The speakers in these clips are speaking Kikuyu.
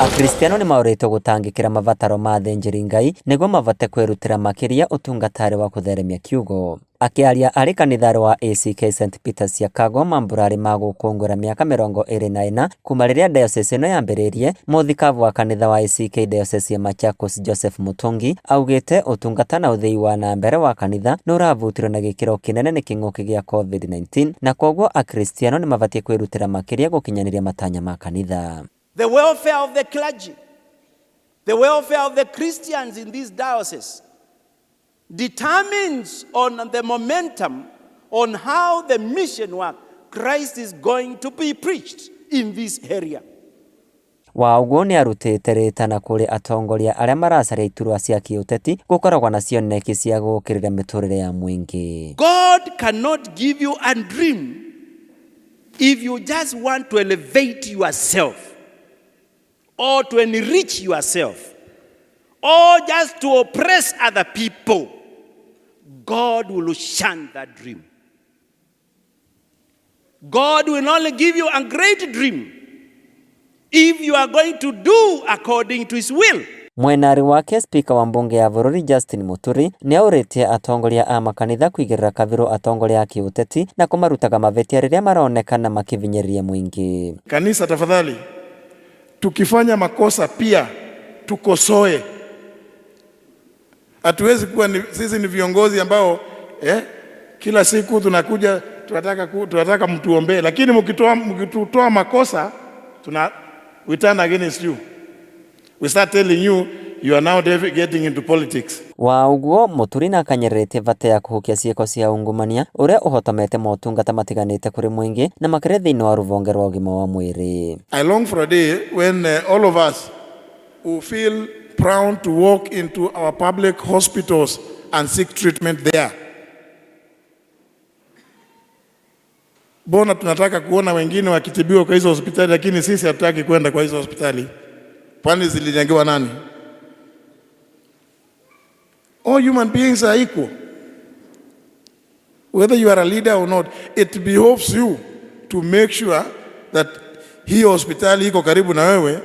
Akristiano nĩ maũrĩtwo gũtangĩkĩra mabataro ma athĩnjĩri Ngai nĩguo mavote kwĩrutĩra makĩria ũtungatarĩ wa kũtheremia kiugo. Akĩaria arĩ kanitharĩ wa ACK St Peters Siakago mambura-rĩ ma gũkũngũĩra mĩaka 24 kuma rĩrĩa diocese ĩno yambĩrĩirie, mũthikabu wa kanitha wa ACK diocese ya Machakos Joseph Mũtũngi augĩte ũtungata na ũthii wa na mbere wa kanitha nĩ ũrabutirwo na gĩkĩro kĩnene nĩ kĩng'ũki gĩa Covid-19 na kwoguo Akristiano nĩ mabatiĩ kwĩrutĩra makĩria gũkinyanĩria matanya ma kanitha. The welfare of the clergy, the welfare of the Christians in this diocese determines on the momentum on how the mission work Christ is going to be preached in this area. Wa ũguo nĩ arutĩte rĩtana kũrĩ atongoria arĩa maracaria iturwa cia kĩũteti gũkoragwo na cioneki cia gũũkĩrĩra mĩtũrĩre ya mũingĩ. God cannot give you a dream if you just want to elevate yourself or to enrich yourself or just to oppress other people. God will shun that dream. God will only give you a great dream if you are going to do according to his will. Mwenarĩ wake spika wa mbunge ya bũrũri Justin Muturi nĩ aũrĩtie atongoria a makanitha kũigĩrĩra kabirũ atongoria a kĩũteti na kũmarutaga mavĩtia rĩrĩa maronekana makĩvinyĩrĩria mũingĩ. Kanisa tafadhali, tukifanya makosa pia tukosoe. Hatuwezi kuwa ni, sisi ni viongozi ambao kila siku tunakuja tunataka mtuombee, lakini mkitutoa makosa we turn against you. We start telling you you are now getting into politics. Wa ũguo Muturi na akanyererete bata ya kũhukia ciĩko cia ungumania ũrĩa ũhotomete motungata matiganĩte kũrĩ mũingĩ na makĩria thĩinĩ wa rũhonge rwa ũgima wa mwĩrĩ. I long for a day when all of us will feel proud to walk into our public hospitals and seek treatment there. Mbona tunataka kuona wengine wakitibiwa kwa hizo hospitali, lakini sisi hatutaki kwenda kwa hizo hospitali? Kwani zilijengewa nani? All human beings are equal. Whether you are a leader or not, it behoves you to make sure that hiyo hospitali iko karibu na wewe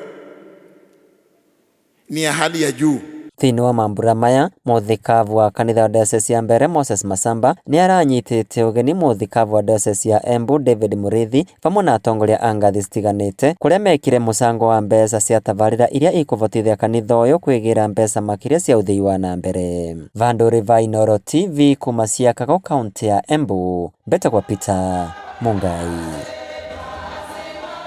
ni ya hali ya juu. Thĩinĩ wa mambura maya mũthikabu wa kanitha wa diocese ya Mbere Moses Masamba nĩ aranyitĩte ũgeni mũthikabu wa diocese ya Embu David Mũrĩithi vamwe na atongoria a ngathĩ citiganĩte kũrĩa mekire mũcango wa mbeca cia tabarĩra iria ikũvotithia kanitha ũyũ kwĩgĩra mbeca makĩria cia ũthii wa na mbere. Vandũ va Inooro TV kuma Siakago kaunti ya Embu, mbetagwo Peter Mungai.